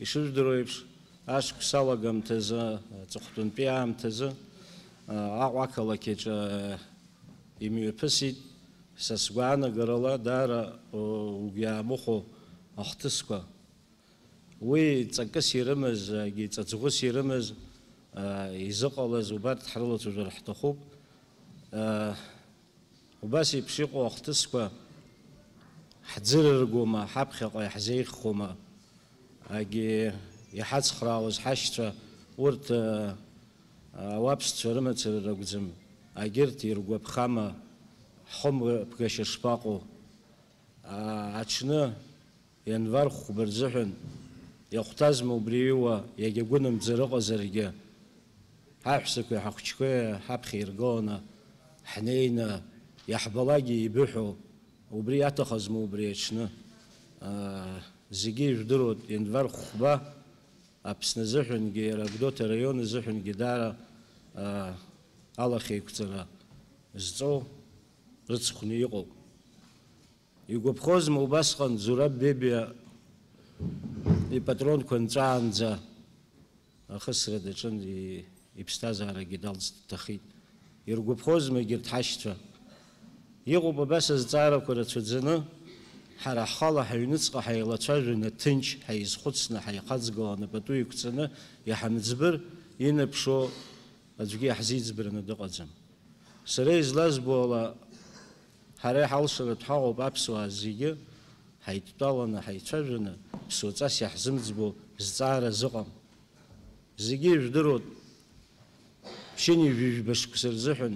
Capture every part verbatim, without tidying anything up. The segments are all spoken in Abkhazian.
Ишыжәдыруа еиԥш, ашықәс алагамҭазы, аҵыхәтәантәи аамҭазы, Аҟәа ақалақь аҿы имҩаԥысит, са сгәаанагарала, даара угәы иаамыхәо ахҭысқәа. Уи ҵакыс ирымаз, егьи ҵаҵӷәыс ирымаз, изыҟалаз убарҭ ҳрылацәажәар ҳҭахуп. Убас еиԥш иҟоу ахҭысқәа ҳӡырыргома, ҳаԥхьаҟа иаҳзеиӷьхома, егьи иҳацхраауаз ҳашьцәа, урҭ, ауаԥсцәа рымацара ракәӡам, агьырҭ иргәаԥхама, ҳхымҩаԥгашьа шԥаҟоу? Аҽны, ианвар хәба рзыҳәан, иахәҭазма убри иуа, иагьа гәынамӡар ыҟазаргьы, ҳаҳәсақәеи ҳахәҷқәеи ҳаԥхьа иргыланы ҳнеины, иаҳбалакгьы еибыҳәо, убри иаҭахызма убри аҽны? Зегьы ижәдыруеит, ианвар хәба Аԥсны азыҳәангьы, иара Гәдоуҭа араион азыҳәангьы даара алахьеиқәҵара зҵоу рыцхәны иҟоуп. Игәаԥхозма убасҟан Зураб Бебиа ипатронқәа нҵәаанӡа ахысра даҿын, и-, иԥсҭазаарагьы далҵт дҭахеит. Иргәаԥхозма егьырҭ ҳашьцәа? Иҟоуп абас азҵаарақәа рацәаӡаны, ҳара ҳхала ҳаҩныҵҟа ҳаилацәажәаны, ҭынч ҳаизхәыцны, ҳаихаҵгыланы пату иқәҵаны иҳамӡбыр, инаԥшуа аӡәгьы иаҳзиӡбараны дыҟаӡам. Сара излазбо ала, ҳара иҳалшаратә ҳаҟоуп аԥсуаа зегьы ҳаидтәаланы, ҳаицәажәаны, ԥсуаҵас иаҳзымӡбо зҵаара зыҟам. Зегьы ижәдыруеит, ԥшьынҩажәижәба шықәса рзыҳәан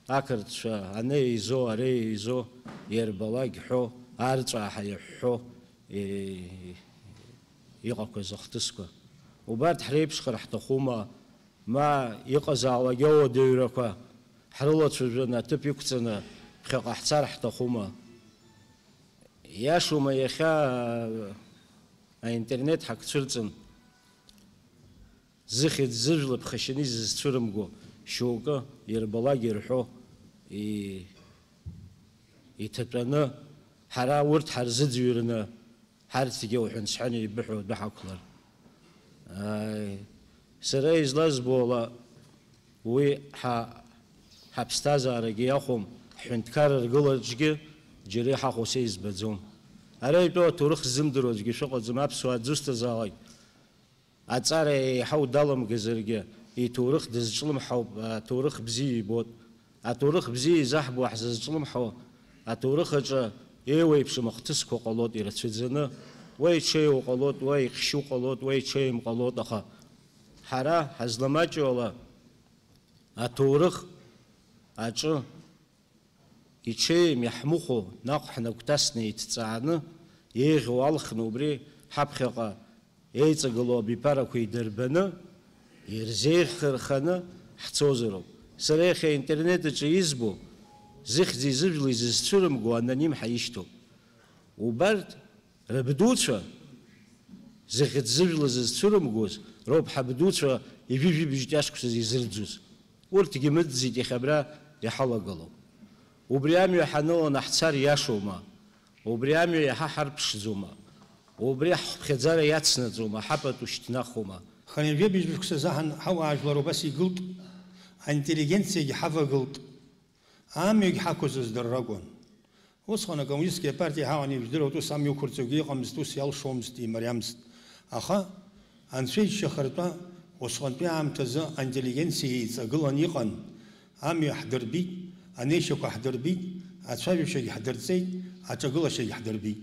ақырҭцәа ане еизо, аре еизо, иарбалак ҳәо, арҵәааҳа иаҳәҳәо, е-, иҟақәаз ахҭысқәа. Убарҭ ҳреиԥшхар ҳҭахума? Ма иҟазаалак ауадаҩрақәа ҳрылацәажәаны аҭыԥ иқәҵаны ԥхьаҟа ҳцар ҳҭахума? Иашоума иахьа аинтернет ҳақәцәырҵын, зыхьӡ-зыжәла ԥхашьаны изызцәырымго шьоукы ирбалак ирҳәо, и-, иҭатәаны ҳара урҭ ҳарзыӡырҩраны Ҳарҭгьы уҳәан-сҳәан еибыҳәо адәы ҳақәлар. Ааи, сара излазбо ала, уи ҳа, ҳаԥсҭазаарагьы иахәом, ҳҳәынҭқарра ргылараҿгьы џьара иҳахәо са избаӡом. Ара итәоу аҭоурых ззымдыруа аӡәгьы шәыҟаӡам, аԥсуаа дзусҭазаалак. Аҵара еиҳау даламгазаргьы, иҭоурых дызҿлымҳауп, аҭоурых бзиа ибоит. Аҭоурых бзиа изаҳбо ҳзызҿлымҳау аҭоурых аҿы еиуеиԥшым ахҭысқәа ҟалоит ирацәаӡаны, уа иҽеиу ҟалоит, уа ихьшьу ҟалоит, уа иҽеим ҟалоит, аха ҳара ҳазламаҷу ала аҭоурых аҿы иҽеим иаҳмыхәо наҟ ҳнагәҭасны еиҭҵааны, еиӷьу алхны убри ҳаԥхьаҟа еиҵагылоу абиԥарақәа идырбаны, ирзеиӷьхарханы ҳцозароуп. Сара иахьа аинтернет аҿы избо, зыхьӡи зыжәлеи зызцәырымго аноним ҳаишьҭоуп. Убарҭ рабдуцәа, зыхьӡ-зыжәла зызцәырымгоз роуп ҳабдуцәа ижәи-жәибжьтәи ашықәсазы изырӡуз. Урҭгьы мыӡӡеит, иахьа абра иҳалагылоуп. Убри амҩа ҳаныланы ҳцар иашоума? Убри амҩа иаҳа ҳарԥшӡома? Убри ҳхыԥхьаӡара иацнаҵома, ҳапату шьҭнахума? Хынҩажәи жәибжь шықәса азы ҳан-, ҳауаажәлар убас игылт, аинтеллигенциагьы ҳавагылт, амҩагь ҳақәыз здырра акәын. Усҟан акоммунистская партиа ҳаҟан, ижәдыруеит, ус амҩа ықәырҵогьы иҟамызт, ус иалшомызт, имариамызт. Аха Анцәа иччахартәа усҟантәи аамҭазы аинтеллигенциа еиҵагылан иҟан, амҩа ҳдырбит, анеишьақәа ҳдырбит, ацәажәашьагь ҳдырҵеит, аҿагылашьагь ҳдырбит.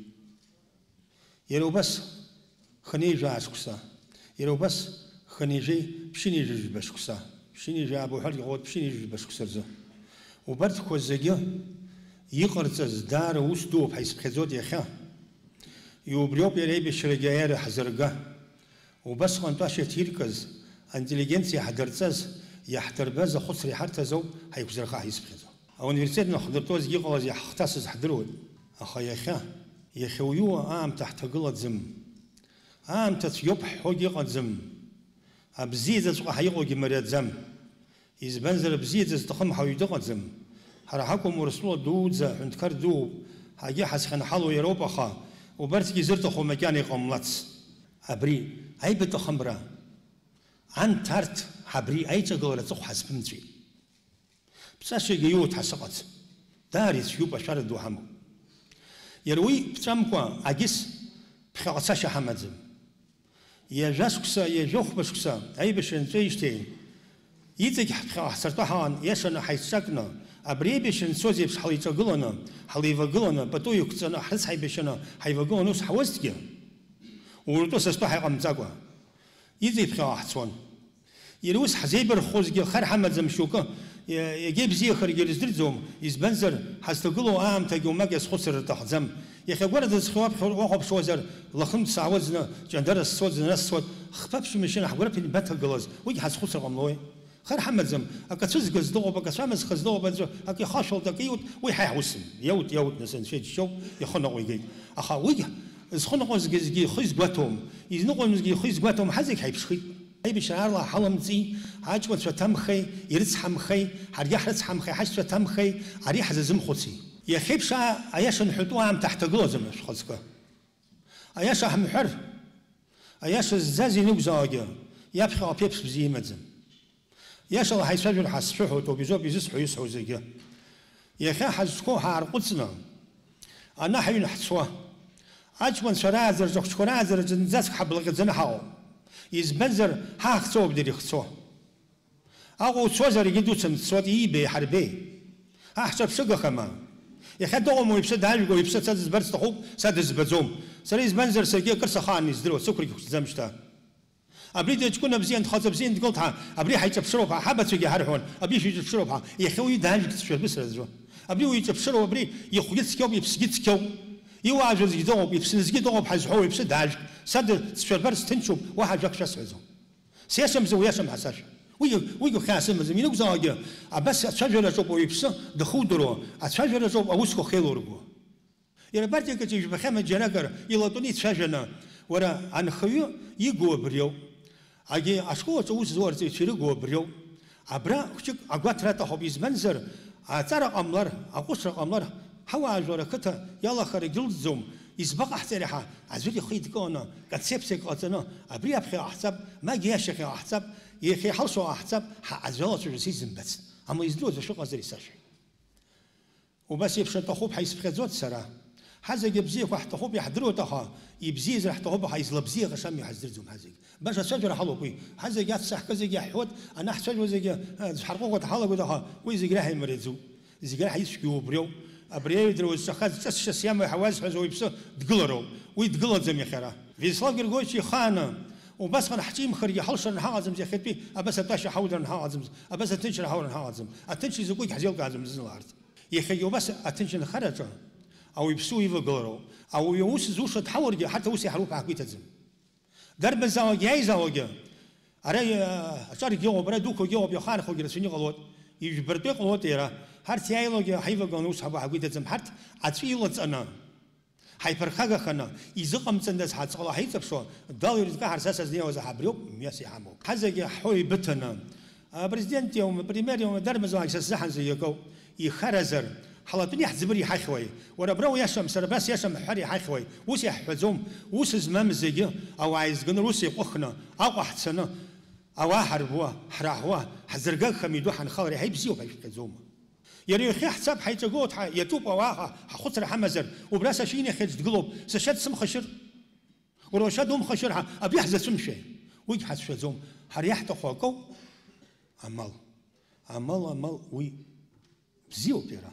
Иара убас хынеижәаа шықәса, иара убас хынеижәеи ԥшьынеижәижәба шықәса, ԥшьынеижәааба уҳәаргьы ҟалоит, ԥшьынеижәижәба шықәса рзы. Убарҭқәа зегьы иҟарҵаз даара ус дууп ҳәа исыԥхьаӡоит иахьа. Иубриоуп иара аибашьрагьы аиара ҳзырга. Убасҟан тәашьа ҭиркыз, аинтеллигенциа ҳдырҵаз, иаҳдырбаз ахәыцра иҳарҭаз ауп ҳаиқәзырха ҳизԥхьаӡо. Ауниверситет нахдыртәозгьы иҟалаз иаҳхҭасыз ҳдыруеит, аха иахьа, иахьа уиуа аамҭа ҳҭагылаӡам. Аамҭа цәгьоуп ҳҳәогьы ыҟаӡам. Абзиаӡаҵәҟьа ҳаиҟоугьы мариаӡам. Избанзар, абзиаӡа зҭахым ҳауаҩ дыҟаӡам. Ҳара ҳакәым, Урыстәыла дуӡӡа аҳәынҭқар дууп, ҳагьы ҳазхьынҳалоу иароуп, аха убарҭгьы изырҭаху макьана иҟамлац. Абри Аибатәахамра анҭ арҭ ҳабри аиҿагылара аҵыхә ҳазԥымҵәеит. Бҵашьагьы иоуҭ ҳасыҟац. Даара ицәгьоуп, ашәара ду ҳамоуп. Иара уи ԥҵәамкәа агьыс ԥхьаҟа цашьа ҳамаӡам. Ҩажәа шықәса, ҩажәа хәба шықәса аибашьра нҵәеижьҭеи, иҵегь ҳԥхьаҟа ҳцартәа ҳаан, иашаны ҳаицҿакны, абри аибашьра нцоз еиԥш ҳлеиҿагыланы, ҳлеивагыланы, пату иқәҵаны, ҳрыцҳаибашьаны ҳаивагыланы ус ҳуазҭгьы, уаҩтәы сасду ҳаиҟамҵакәа, иҵегь ԥхьаҟа ҳцон. Иара ус ҳзеибарххозгьы хар ҳамаӡам шьоукы, иа-, иагьа ибзиахаргьы рыздырӡом, избанзар, ҳазҭагылоу аамҭагьы уамак иазхәыцыр рҭахӡам. Иахьа агәара дызхиоу аԥхьа уахәаԥшуазар, лахынтә саауазны, ҷандара сцоит, зынра сцоит, хԥа-ԥшьба машьына ҳгәарԥ ианбаҭагылаз, уигь ҳазхәыцыр ҟамлои? Хар ҳамаӡам, акы цәызгаз дыҟоуп, акы цәамызхаз дыҟоуп, аӡәы акы ихашәалт, акы иут, уи ҳаи ҳусым. Иаут, иаут, нас, анцәа иџьшьоуп, ихы ныҟәигеит. Аха уигь зхы ныҟәызгьы ихы изгәаҭом, изныҟәымзгьы ихы изгәаҭом, ҳазегь ҳаиԥшхеит. Аибашьра аарла ҳаламҵи, аҷкәынцәа ҭамхеи, ирыцҳамхеи, ҳаргьы ҳрыцҳамхеи, ҳашьцәа ҭамхеи, ари ҳзазымхәыци. Иахьеиԥш аа, аиаша анҳәатәу аамҭа ҳҭагылаӡам, шәхаҵкы. Аиаша ҳамҳәар, аиаша зӡаз ианакәзаалакгьы, иаԥхьаҟа ԥеиԥш бзиа имаӡам. Иашала ҳаицәажәар ҳәа сшәыҳәоит, убри азоуп изысҳәо, исҳәо зегьы. Иахьа ҳазқәоу ҳаарҟәыҵны, ана ҳаҩны ҳцо, аҷкәынцәа рааӡараҿы, ахәыҷқәа рааӡараҿы зынӡаск ҳаблаҟьаӡаны ҳаҟоуп. Избанзар, ҳа ҳахцәоуп дара ихцо. Аҟәа уцозар, егьи дуцымцот, иибеи ҳарбеи. Ҳа ҳҿаԥшыгахама? Иахьа дыҟоума уаҩԥсы даажәго, уаҩԥсы са дызбарц сҭахуп, са дызбаӡом. Сара избанзар, саргьы акыр сахаан издыруа, сықәрагь хәшӡам шьҭа. Абри дыҷкәына бзиан, дхаҵа бзиан дгылт ҳәа, абри ҳаиҿаԥшыроуп ҳәа, ҳабацәагьы ҳарҳәон, абри шәиҿаԥшыроуп ҳәа, иахьа уаҩы даажәг дцәшәырбыс раӡәы. Абри уаҩ иҿаԥшыроуп, абри ихәгьы цқьоуп, иԥсгьы цқьоуп. Иуаажәызгьы дыҟоуп, иԥсызгьы дыҟоуп ҳәа зҳәо уаҩԥсы даажәг. Са д-, дсшәырбар сҭынчуп, уаҳа ажәак шәасҳәаӡом. Сиашамзар уиашам ҳәа сашәа. Уигьы, уигьы хьаа сымаӡам, ианакәзаалакгьы, абас ацәажәараҿоуп уаҩԥсы дахудыруа, ацәажәараҿоуп аусқәа ахьеилурго. Иара абарҭ иакаҿы ижәбахьама џьаракыр, илатәаны ицәажәаны, уара, анхаҩы игу абриоуп. Агьи ашкол аҿы аус зуа арҵаҩцәа ирыгу абриоуп. Абра хәҷык агәаҭара аҭахуп, избанзар, аҵара ҟамлар, аҟәышра ҟамлар, ҳауаажәлар ақыҭа иалахара гьылӡӡом, избаҟаҳҵари ҳәа аӡәыр ихы идкыланы, концепциак ҟаҵаны, абри аԥхьаҟа ҳцап, ма агьи ашьахьаҟа ҳцап, иахьа иҳалшо ҟаҳҵап, ҳа аӡә алацәажәара сизымбацт, ама издыруа аӡәы шыҟазар исашәҳәа. Убас еиԥш аҭахуп ҳәа исԥхьаӡоит сара. Ҳазегьы абзиақәа ҳҭахуп, иаҳдыруеит, аха ибзиазар ҳҭахуп, аха излабзиаҟаша амҩа ҳаздырӡом ҳазегь. Баша ацәажәара ҳалоуп уи. Ҳазегьы ацәца ҳкы зегьы иаҳҳәоит, ана ҳцәажәо зегьы, э, аӡә ҳарҟәыӷәа дҳалагоит, аха уи зегь реиҳа имариаӡоуп. Зегь реиҳа ицәгьоу убриоуп. Абри аҩадрала зҿахаз ҿыцшьас иамоу ҳауазҳәаз уаҩԥсы дгылароуп. Уи дгылаӡам иахьа ара. Виачлав Григорьевич ихааны, убасҟан ҳҿимхыргьы ҳалшаран ҳаҟаӡам, иахьатәи абас атәашьа ҳаудран ҳаҟаӡам, абас аҭынчра ҳауран ҳаҟаӡам. Аҭынчра закәыгь ҳзеилкааӡом зны лаарц. Иахьагьы убас аҭынчынхараҿы ауаҩԥсы уивагылароуп. Ауаҩы аус зуша дҳауаргьы, ҳарҭ аус иаҳаруп ҳәа ҳгәы иҭаӡам. Дарбанзаалакгьы иааизаалакгьы, ара, э, аҿаргьы ыҟоуп, ара дуқәагьы ыҟоуп, иахаанхогьы рацәаны иҟалоит, ижәбартәы иҟалоит иара. Ҳарҭ иааилогьы ҳаивагыланы аус ҳабо ҳгәы иҭаӡам, ҳарҭ аҵәы илаҵаны, ҳаиԥырхагаханы, изыҟамҵандаз ҳаҵҟала ҳаиҵаԥшуа, дала ирызкаҳар са сазнеиуазар ҳа абриоуп мҩас иҳамоу. Ҳазегьы ҳҳәо еибыҭаны, апрезидент иаума, апремиер иаума, дарбанзаалак са сзыҳәан зегьы акоуп. Ихаразар, ҳлатәаны иаҳӡбыр иҳахьуеи? Уара абра уиашам, сара абра сиашам ҳҳәар иҳахьуеи? Ус иаҳҳәаӡом. Ус змам зегьы ауаа еизганы рус еиҟәыхны, Аҟәа ҳцаны, ауаа ҳарбуа, ҳраҳуа, ҳзыргагхам иду ҳанхалар иаҳа ибзиоуп ҳәа ишәхьаӡома? Иара иахьа ҳцап, ҳаиҿагылоит, ҳа-, иатәуп ауаа, ҳа-, ҳахәыцра ҳамазар, убра сашьа инахьаҿ дгылоуп, сашьа дсымхашьыр? Уара уашьа думхашьыр ҳәа, абри ҳзацәымшәеи? Уигь ҳацәшәаӡом. Ҳара иаҳҭаху акоуп амал. Амал, амал, уи бзиоуп иара.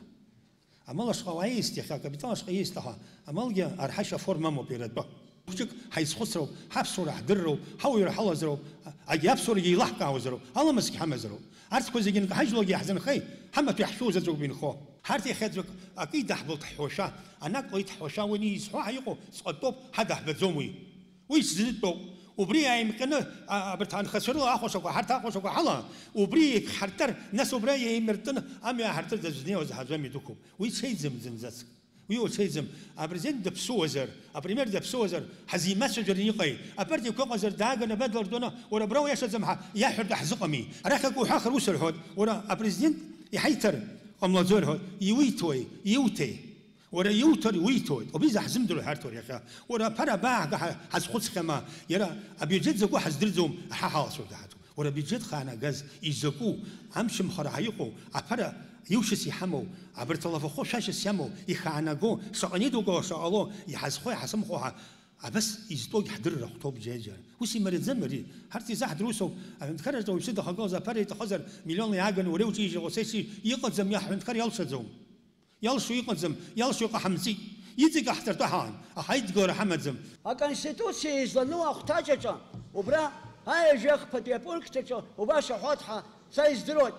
Амал ашҟа уааист иахьа, акапитал ашҟа иист, аха амалгьы арҳашьа аформа амоуп иара атәы. Хәыҷык ҳаизхәыцроуп, ҳаԥсуара ҳдырроуп, ҳауаҩра ҳалазароуп, агьи аԥсуарагьы еилаҳкаауазароуп, аламысгьы ҳамазароуп. Арҭқәа зегьы нкаҳажьлогьы иаҳзынхеи, ҳамаҭәа иаҳшәу заҵәык бинхо. Ҳарҭ иахьаӡәк акы идаҳбылт ҳҳәошәа, анак ҟалеит ҳҳәошәа, уи изҳәо ҳаиҟоу ҵҟатәоуп, ҳадаҳбаӡом уи. Уи сзыдтәоуп. Убри иааимҟьаны, а, абарҭ анхацәа рыла ахәашақәа, ҳарҭ ахәашақәа ҳала, убри еиқәҳартыр, нас убра еимыртын, амҩа ааҳартыр дазызнеиуаз ҳаӡәами дықәуп. Уи цеиӡам зынӡаск. Уи уцеиӡам. Апрезидент даԥсуазар, апремиер даԥсуазар, ҳазимацәажәараны иҟеи? Апартиақәа ыҟазар, дааганы абра длыртәаны, уара абра уиашаӡам ҳәа иаҳҳәартә ҳзыҟами? Арахь акы уҳәахыр ус рҳәоит, уара апрезидент иҳаиҭар ҟамлаӡои рҳәоит, иуиҭои, иуҭеи? Уара иуҭар уиҭоит, убри заҳзымдыруа ҳарҭ уара иахьа. Уара аԥара абааҳга ҳа-, ҳазхәыцхьама, иара абиуџьет закәу ҳаздырӡом, аҳа ҳалацәажәо ҳаҭ. Уара абиуџьет хаанагази закәу, амчымхара ҳа иҟоу, аԥара иушьас иҳамоу, абарҭ алафахәы шәашьас иамоу, ихаанаго, шаҟа нидукыло шаҟало, иҳазхо иҳасымхо ҳа, абас изтәогь ҳдырра ахәҭоуп џьаџьара. Ус имариаӡам ари. Ҳарҭ изаҳдыруа усоуп, аҳәынҭқарраҿы уаҩԥсы дахагылаз аԥара иҭахозар, миллионла иааганы уара иуҿижьыр ҟоцеишьи иҟаӡам, иаҳҳәынҭқар иалшаӡом. Иалшо иҟаӡам, иалшо иҟаҳамҵеит. Иҵегь ҟаҳҵартәы ҳаан, аха аидгылара ҳамаӡам. Аконституциа излану ахәҭаҷаҿы, убра аҩажәа хԥатәи апункт аҿы убас аҳәоит ҳәа са издыруеит.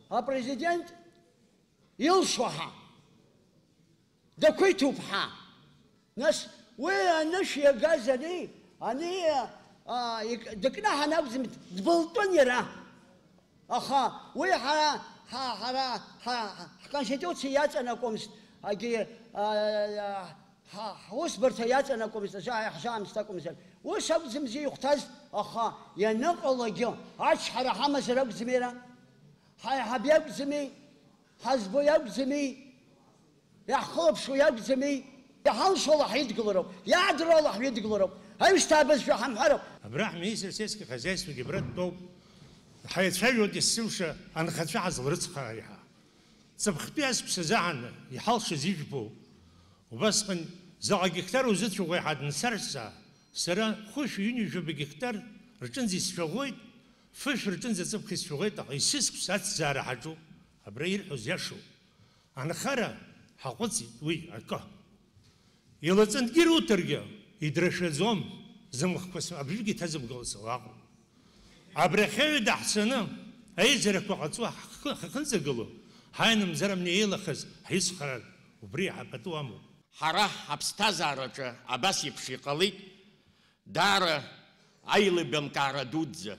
Апрезидент илшо ҳәа, дақәиҭуп ҳәа. Нас уи анышә иагаз ани, ани, а, ик-, дыкнаҳан акәӡам, дбылтәын иара. Аха уи ҳара, ҳа-, ҳара, ҳа-, ҳконституциа иаҵанакуамызт, агьи, а, ҳа-, ҳусбарҭа иаҵанакуамызт, азаа ҳзаамсҭ акәымзар. Ус акәӡамзи ихәҭаз, аха ианыҟалогьы ачҳара ҳамазар акәӡами иара? Ҳаиҳаб иакәӡами? Ҳазбо иакәӡами? Иаҳхылаԥшуа иакәӡами? Иҳалшо ала ҳидгылароуп, иаадыруа ала ҳидгылароуп, аҩсҭаабызшәа ҳамҳәароуп. Абра ҳминистр сельских хозяйствогьы абра дтәоуп. Ҳаицәажәоит есымша анхацәа ҳазларыцхраа иаҳа. Ҵыԥхтәи асԥса заҳаны иҳалшаз ижәбо. Убасҟан заҟа гектар узыцәаӷәеи ҳәа дынсарҵаа, сара хәышә ҩынҩажәаба гектар рҿынӡа исцәаӷәеит, фышә рҿынӡа ҵыԥх исцәаӷәеит, аха исыскәс ацзаара ҳаҿуп, абра ирҳәоз иашоуп. Анхара ҳаҟәыҵит уи акы. Илаҵантәгьы руҭаргьы, идрашәаӡом, зымхқәа см-, абжьгьы иҭазымгалоз ауаҟоуп. Абри ахьаҩы даҳцаны, аизарақәа ҟаҵо ҳхы-, ҳахьынӡагылоу, ҳаинымзар амни еилахаз ҳицхраар, убри иҳабатәу амоуп. Ҳара ҳаԥсҭазаараҿы абас еиԥш иҟалеит, даара аилибамкаара дуӡӡа.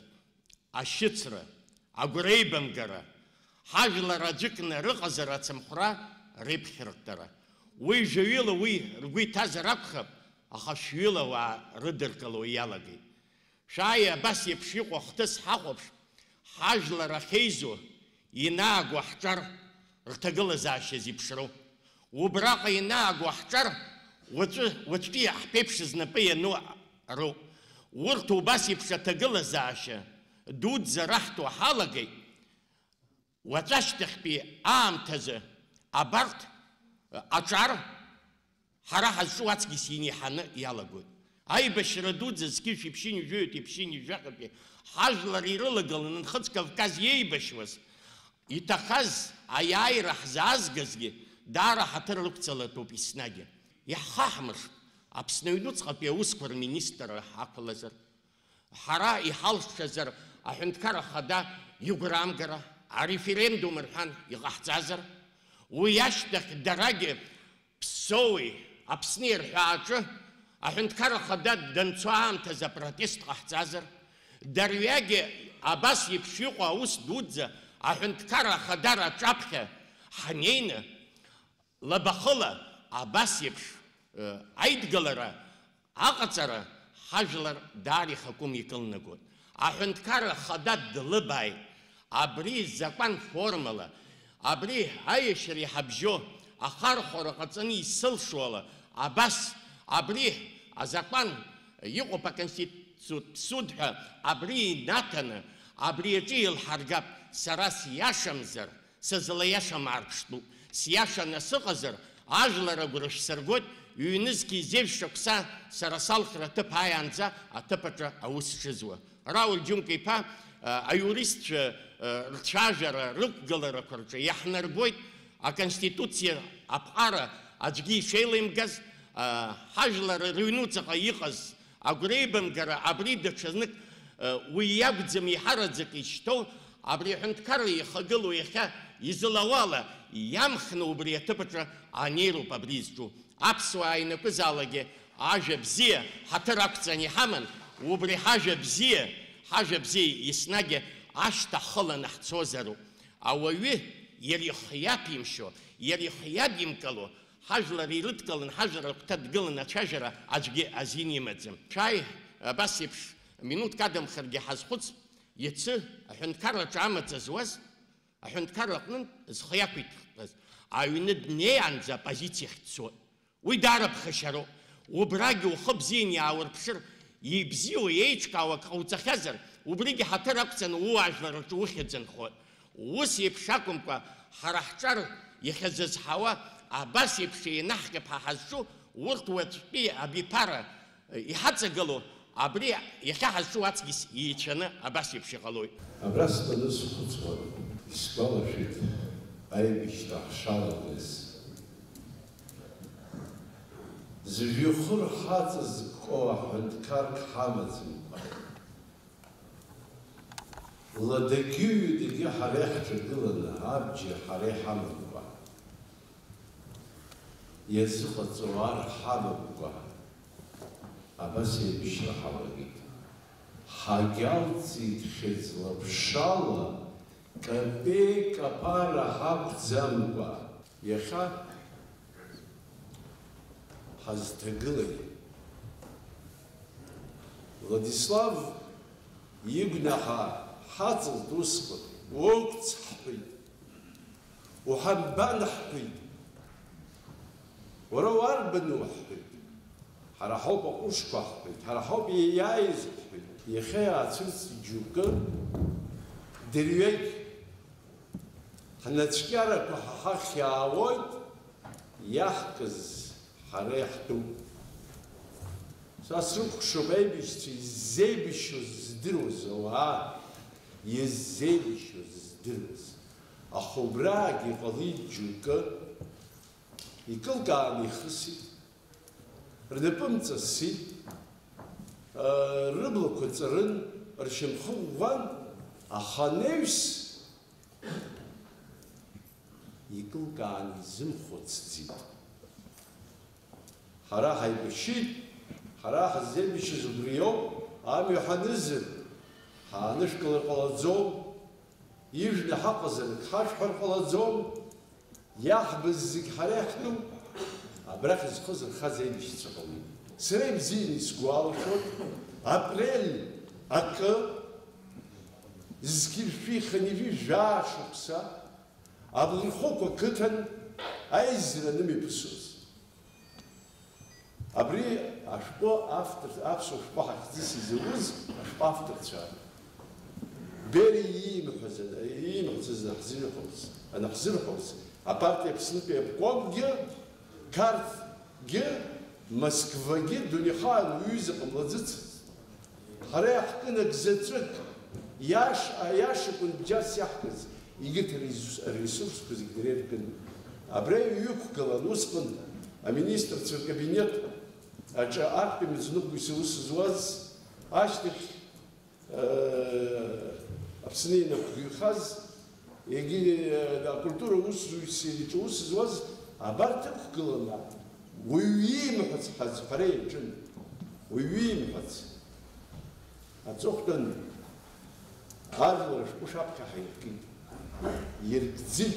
Ашьыцра, агәреибамгара, ҳажәлар аӡәыкны рыҟазара ацымхәра реиԥхьырттара. Уи жәаҩыла уи ргәы иҭазар акәхап, аха шәҩыла ауаа рыдыркыло иалагеит. Шәааи, абас еиԥш иҟоу ахҭыс ҳахәаԥш, ҳажәлар ахьеизо, инаагоу ҳҿар рҭагылазаашьа зеиԥшроу. Убраҟа инаагоу ҳҿар уаҵәы, уаҵәтәи ҳԥеиԥш знапы иану роуп. Урҭ убас еиԥш аҭагылазаашьа дуӡӡа раҳҭо ҳалагеит, уаҵәашьҭахьтәи аамҭазы абарҭ аҿар ҳара ҳазҿу ацгьыс инеиҳаны иалагоит. Аибашьра дуӡӡа зқьи жәшәи ԥшьынҩажәи жәаҩатәи ԥшьынҩажәи жәаҟатәи ҳажәлар ирылагыланы Нхыҵ Кавказ иеибашьуаз, иҭахаз аиааира ҳзаазгазгьы даара ҳаҭыр рықәҵалатәуп еснагьы. Иаҳхаҳмыршҭ, Аԥсны аҩнуҵҟатәи аусқәа рминистрра ҳақәлазар, ҳара иҳалшазар аҳәынҭқар ахада игәрамгара, ареферендум рҳәан иҟаҳҵазар, уи ашьҭахь дарагьы Ԥсоуи Аԥсни рҳәааҿы аҳәынҭқар ахада данцо аамҭазы апротест ҟаҳҵазар, дарҩагьы абас еиԥш иҟоу аус дуӡӡа аҳәынҭқар ахадара аҿаԥхьа ҳнеины, лабахыла абас еиԥш, э, аидгылара аҟаҵара ҳажәлар даара ихакәым икылнагоит. Аҳәынҭқарра ахада длыбааит. Абри закәан формала, абри аиашьара иҳабжьо, ахархәара ҟаҵаны исылшо ала, абас, абри азакәан иҟоуп аконституциатә суд ҳәа, абри инаҭаны, абри аҿы еилҳаргап, сара сиашамзар, сызлаиашам аарԥштәуп, сиашаны сыҟазар, ажәлар агәра шәсыргоит, ҩнызқьи зежә шықәса сара салхра аҭыԥ ааиаанӡа аҭыԥ аҿы аус шызуа. Рауль Џьынка-иԥа, а, аиуристцәа, а, рцәажәара, рықәгыларақәа рҿы иаҳнарбоит, аконституциа аԥҟара аӡәгьы ишеилеимгаз, а, ҳажәлар рыҩнуҵаҟа иҟаз агәреибамгара абри даҽазнык, а, уи иакәӡам еиҳараӡак ишьҭоу, абри аҳәынҭқарра ихагылоу иахьа изылауала иамхны убри аҭыԥ аҿы анеироуп абри изҿу. Аԥсуаа ианакәызаалакгьы ажәа бзиа ҳаҭыр ақәҵаны иҳаман, убри ҳажәа бзиа, ҳажәа бзиа еснагьы ашьҭа ҳхыланы ҳцозароуп. Ауаҩы иара ихы иаԥимшьо, иара ихы иадимкало, ҳажәлар ирыдкыланы, ҳажәлар рыхәҭа дгыланы ацәажәара аӡәгьы азин имаӡам. Шәааи, абас еиԥш минуҭк адамхаргьы ҳазхәыц, иацы аҳәынҭқарраҿы амаҵ зуаз, аҳәынҭқарра аҟнынтә зхы иақәиҭхаз, Аҩны днеиаанӡа апозициахь дцоит. Уи даара ԥхашьароуп. Убрагьы ухы бзианы иааурԥшыр, ибзиоу, еиҿкаау акы ҟауҵахьазар, убригьы ҳаҭыр ақәҵаны ууаажәлар рҿы ухьӡ нхоит. Ус еиԥш акәымкәа, ҳара ҳҿар иахьазызҳауа, абас еиԥш еинаҳҟьап ҳәа ҳазҿу, урҭ уаҵәтәи абиԥара иҳаҵагылоу, абри иахьа ҳазҿу аҵкьыс еицәаны абас еиԥш иҟалоит. Абра стәаны схәыцуан, исгәалашәеит аибашьра ҳшалагаз. Зыжәҩахыр ҳаҵазкуа ҳәынҭқарк ҳамаӡамкәа, ладагьы ҩадагьы ҳара иаҳҿагыланы, абџьар ҳара иҳамамкәа, иазыҟаҵоу ар ҳамамкәа, абас еиԥшра ҳалагеит. Ҳагьалҵит хьыӡла-ԥшала, капеик аԥара ҳақәӡамкәа. Иахьа ҳазҭагылеи? Владислав игәнаҳа ҳаҵалт усҟан, уқәҵ ҳҳәеит, уҳамбан ҳҳәеит, уара уарбану ҳҳәеит, ҳара ҳауп аҟәышқәа ҳҳәеит, ҳара ҳауп иаиааиз ҳҳәеит. Иахьа иаацәырҵит џьоукы, дырҩегь Ҳнацәкьарақәа ҳа ҳахь иаауеит, иаҳкыз ҳара иаҳтәуп. Са срыкәхшоуп аибашьцәа иззеибашьуаз здыруаз ауаа, иззеибашьуаз здыруаз. Аха убраагьы иҟалеит џьоукы, икылкааны ихысит, рнапы мҵасит, рыблақәа ҵарын, ршьамхы ӷәӷәан, аха анаҩс икылкааны изымхәыцӡеит. Ҳара ҳаибашьит, ҳара ҳзеибашьыз убриоуп, амҩа ҳанызар, ҳаанышәкылар ҟалаӡом, ижәны ҳаҟазар ак ҳашәҳәар ҟалаӡом, иаҳбаз зегь ҳара иаҳтәуп, абрахь зхы зырхаз аибашьцәа ҟалеит. Сара ибзианы исгәалашәоит, апрель акы, зқьи жәшәи хынҩажәи жәаа шықәса, Аблахәықәа қыҭан аизара анымҩаԥысуаз. Абри ашәҟәы автор, аԥсуа шәҟәы ҳахьӡыс изауз ашәҟәы авторцәа Бери иимҳәаз, иимҳәацыз анаҳзырҳәоз, анаҳзырҳәоз, апартиа Аԥснытәи аобкомгьы, Қарҭгьы, Москвагьы дунеихаан уҩыза ҟамлаӡыцызт. Ҳара иаҳкын ак заҵәык, иаш-, аиашакәын бџьарс иаҳкыз, егьырҭ аресурс-, аресурсқәа зегь дара иркын. Абра иҩықәгылан усҟан аминистрцәа ркабинет аҿы актәи мыцныҟәгаҩыс аус зуаз, ашьҭахь, э, Аԥсны инақәгәыҩхаз, Егьи, э, акультура усзуҩцәа иҿы аус зуаз абарҭ ықәгыланы, уаҩ иимҳәац ҳәа аӡәы ҳәара иаҿын. Уаҩ иимҳәац. Аҵыхәтәан, ажәлар ашәҟәы шәаԥхьа ҳаиркит. Иркӡит.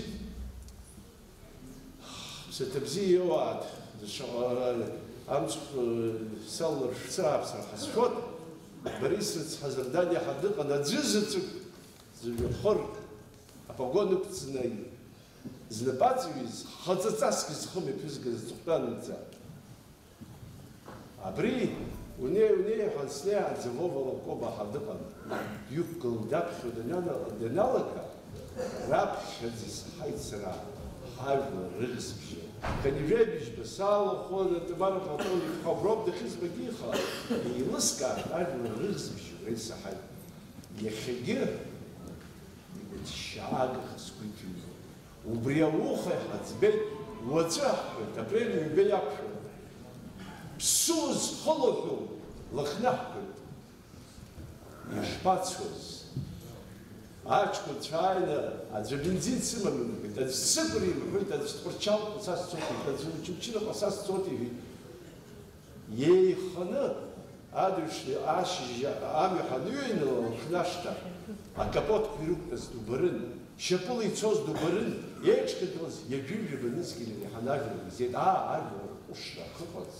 Ҳԥсаҭа бзиа иоуааит, даҽа, э, амцхә, э, салалар шәцрааԥсар ҳазшәоит. Борис рыцҳа, Зырдан иаҳа дыҟан, аӡәы заҵәык. Зыжәҩахыр апогон ықәҵны знапы аҵаҩыз, хаҵаҵасгьы зхы мҩаԥызгаз аҵыхәтәанынӡа. Абри унеи, унеи ҳәа снеиаанӡа Вова Лакоба ҳа дыҟан. Дҩықәгылан даԥхьо данана-, даналага, раԥхьаӡа исаҳаит сара, ҳажәлар рыӷьсбжьы. Хынҩажәи быжьба салахәын, Тамара Платон-иԥҳа уброуп дахьызбагьы, аха еилыскааит ажәлар рыӷьсбжьы уа исаҳаит. Иахьагьы игәыҭшьаагахаз сгәы иҭыҩуан. Убри ауха иҳаӡбеит, уаҵәы аҳҳәоит, апрель ҩба иақәшәоит. Ԥсуа зхылаҳәоу лыхнаҳгоит. Ишԥацоз? Аҷкәынцәа ааины, аӡәы бензин сымам имҳәеит, аӡә сыкәыр имҳәеит, аӡә Тҟәарчалҟа са сцоит иҳәеит, аӡә Очамчыраҟа са сцоит иҳәеит. Еиханы адырҩаҽны ашьыжь амҩа ҳаныҩеинала, лыхнашҭа акапотқәа ирықәтәаз дубарын, шьапыла ицоз дубарын, еиҿкагалаз ҩажәи жәаба нызқьҩык иаҳан ажәлар изеит, аа, ажәлар рҟәышра ахьыҟаз.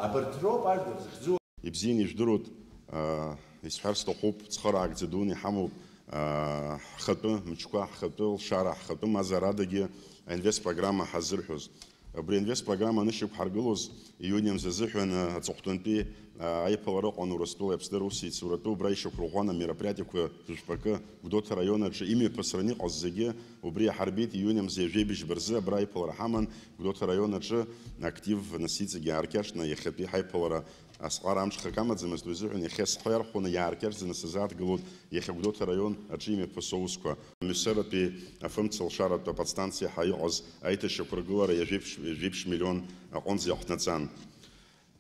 Абарҭ роуп ажәлар зыхьӡу. Ибзианы ижәдыруеит, аа, исҳәар сҭахуп, цхыраагӡа дуны иҳамоуп, Ҳхатәы мчқәа, ҳхатәы лшара, ҳхатәы мазарадагьы аинвест программа ҳазырҳәоз. Абри аинвест программа анышьақәҳаргылоз, иуни мза азыҳәан аҵыхәтәантәи аиԥылара ыҟан Урыстәылеи Аԥсны Русеи ицуратәы, убра ишьақәырӷәӷәан амероприатиақәа жәпакы Гәдоуҭа араион аҿы имҩаԥысраны иҟаз зегьы убри иаҳарбеит, иуни мза ҩажәи быжьба рзы абра аиԥылара ҳаман, Гәдоуҭа араион аҿы актив нас иҵегьы ааркьаҿны иахьатәи ҳаиԥылара Асҟара амҽхак амаӡамызт, уи азыҳәан иахьа схы иархәаны иааркьаҿӡаны сазааҭгылоит иахьа Гәдоуҭа араион аҿы имҩаԥысуа аусқәа. Амҩасыратәи афымца лшаратә аподстанциа ҳәа иҟаз аиҭашьақәыргылара ҩажәеиԥш, ҩажәеиԥш миллион аҟынӡа иахәҭнаҵан.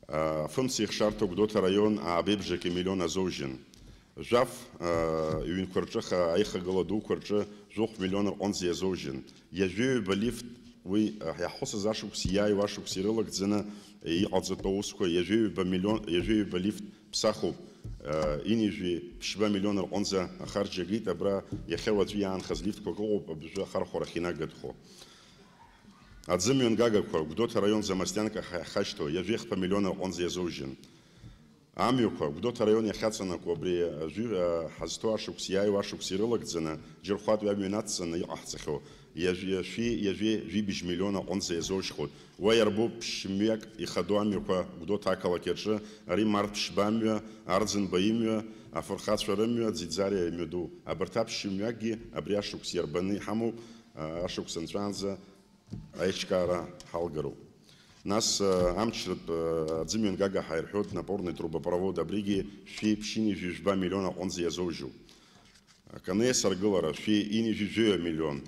Афымца ихшарҭа Гәдоуҭа араион аабеибжак имиллион азоужьын. Жәаф, аа, ҩынқәа рҿы, ха-, аихагыла дуқәа рҿы жәохә миллион рҟынӡа иазоужьын. Ҩажәи ҩба лифт, уи, а, иаҳхысыз ашықәс иааиуа ашықәс ирылагӡаны иҟаҵатәу аусқәа ҩажәи ҩба миллион, ҩажәи ҩба лифт ԥсахуп, аа, ҩынҩажәи ԥшьба миллион рҟынӡа ахарџь агеит, абра иахьа уаҵәы иаанхаз лифтқәак ыҟоуп, абыржәы ахархәарахь инагатәхо. Аӡымҩан гагақәа, Гәдоуҭа араион Замостианка ҳа-, ҳахьашьҭоу, ҩажәи хԥа миллион рҟынӡа иазоужьын. Амҩақәа, Гәдоуҭа араион иахьаҵанакуа абри ажәи-, а, ҳазҭоу ашықәс иааиуа ашықәс ирылагӡаны, џьырхәатәи амҩа инацҵаны иҟаҳҵахьоу, ҩажәи, ҩажәи, ҩажәи жәибжь миллион аҟынӡа иазоужьхоит. Уа иарбоуп ԥшьмҩак ихадоу амҩақәа Гәдоуҭа ақалақь аҿы, ари Март ԥшьба амҩа, Арӡынба имҩа, афырхацәа рымҩа, Ӡиӡариа имҩаду. Абарҭ аԥшьмҩакгьы абри ашықәс иарбаны иҳамоуп, а, ашықәс анҵәаанӡа аиҿкаара ҳалгароуп. Нас, а, амчратә, а, аӡымҩангага ҳаирҳәоит, напорный трубопровод, абригьы шәи ԥшьынҩажәи жәба миллион аҟынӡа иазоужьуп. Аканеисыргылара, шәи ҩынҩажәи жәаҩа миллион.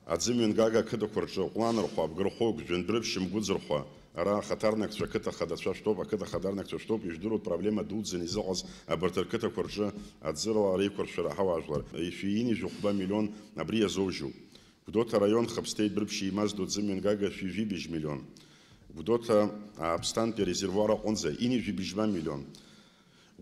Аӡымҩангага ақыҭақәа рҿы, Ҟәланырхәа, Абгархәыгә, Жәындәрыԥшь, Мгәыӡырхәа, ара ахаҭарнакцәа ақыҭа хадацәа шәтәоуп, ақыҭа хаҭарнакцәа шәтәоуп, ижәдыруеит проблема дуӡӡаны изыҟаз абарҭ рқыҭақәа рҿы аӡырала реиқәыршәара ҳауаажәлар, шәи ҩынҩажәи хәба миллион абри иазоужьуп. Гәдоуҭа араион Хаԥсҭеи Дәрыԥшьи имаз ду аӡымҩангага шәи жәибжь миллион. Гәдоуҭа Ааԥсҭантәи арезервуар аҟынӡа ҩынҩажәи быжьба миллион.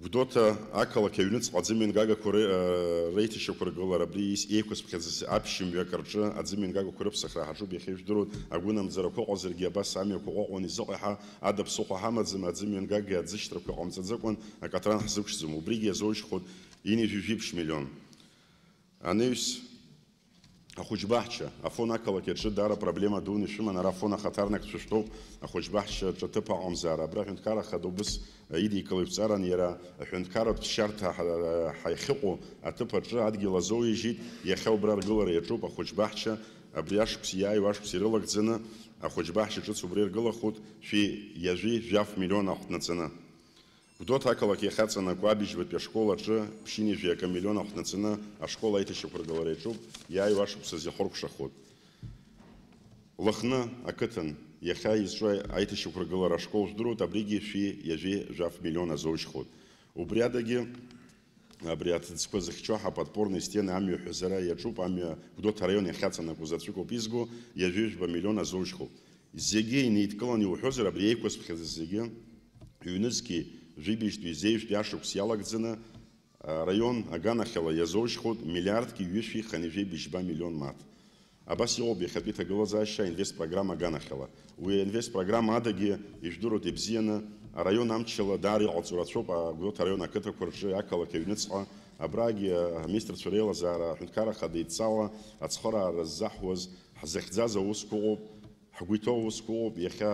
Гәдоуҭа ақалақь аҩныҵҟа аӡымҩангагақәа ре-, э, реиҭашьақәыргылара абри ис-, еиқәызԥхьаӡаз аԥшьымҩак рҿы аӡымҩангагақәа рыԥсахра ҳаҿуп, иахьа ижәдыруеит, агәынамӡарақәа ыҟазаргьы абас амҩақәа ҟәаҟәан изыҟаҳа, ада ԥсыхәа ҳамаӡам, аӡымҩангага аӡышьҭрақәа ҟамҵаӡакәан акатран ҳзықәшьӡом, убригьы иазоужьхоит ҩынҩажәи жәибжь миллион. Анаҩс Ахәыҷбаҳча, Афон ақалақь аҿы даара проблема дуны ишәыман, ара Афон ахаҭарнакцәа шәтәоуп, ахәыҷбаҳча аҿы аҭыԥ аҟамзаара, абра аҳәынҭқарра ахада убыс идикылеит, ҵаран иара аҳәынҭқарратә ԥсшьарҭа ҳа-, ҳа-, ҳахьыҟоу аҭыԥ аҿы адгьыл азоуижьит, иахьа убра аргылара иаҿуп, ахәыҷбаҳча, абри ашықәс иааиуа ашықәс ирылагӡаны, ахәыҷбаҳча ҿыц убра иргылахуеит, шәи ҩажәи жәаф миллион ахәҭнаҵаны. Гәдоуҭа ақалақь иахьаҵанакуа абыжьбатәи ашкол аҿы ԥшьынҩажәи акы миллион ахәҭнаҵаны ашкол аиҭашьақәыргылара иаҿуп, иааиуа ашықәсазы ихыркәшахоит. Лыхны ақыҭан иахьа изҿу аиҭашьақәыргылара ашкол жәдыруеит, абригьы шәи ҩажәи жәаф миллион азоужьхоит. Убри адагьы, абри аҭыӡқәа зыхьчо ҳа подпорные стены амҩа ҳәазара иаҿуп, амҩа Гәдоуҭа араион иахьаҵанакуа заҵәык ауп изго, ҩажәи жәба миллион азоужьхоуп. Зегьы инеидкыланы иуҳәозар, абри еиқәызԥхьаӡаз зегьы, ҩнызқьи жәибжьтәи зеижәтәи ашықәс иалагӡаны, араион аганахьала иазоужьхоит миллиардки ҩышәи хынҩажәи быжьба миллион мааҭ. Абас иҟоуп иахьатәи ҭагылазаашьа аинвестпрограмма аганахьала. Уи аинвестпрограмма адагьы ижәдыруеит ибзианы, араион амчала даара иҟалҵо рацәоуп, Гәдоуҭа араион ақыҭақәа рҿы, ақалақь аҩныҵҟа, абрагьы аминистрцәа реилазаара аҳәынҭқарра ахада идҵала ацхыраара ззаҳуаз, ҳзыхьӡаз аусқәа ыҟоуп, ҳгәы иҭоу аусқәа ыҟоуп, иахьа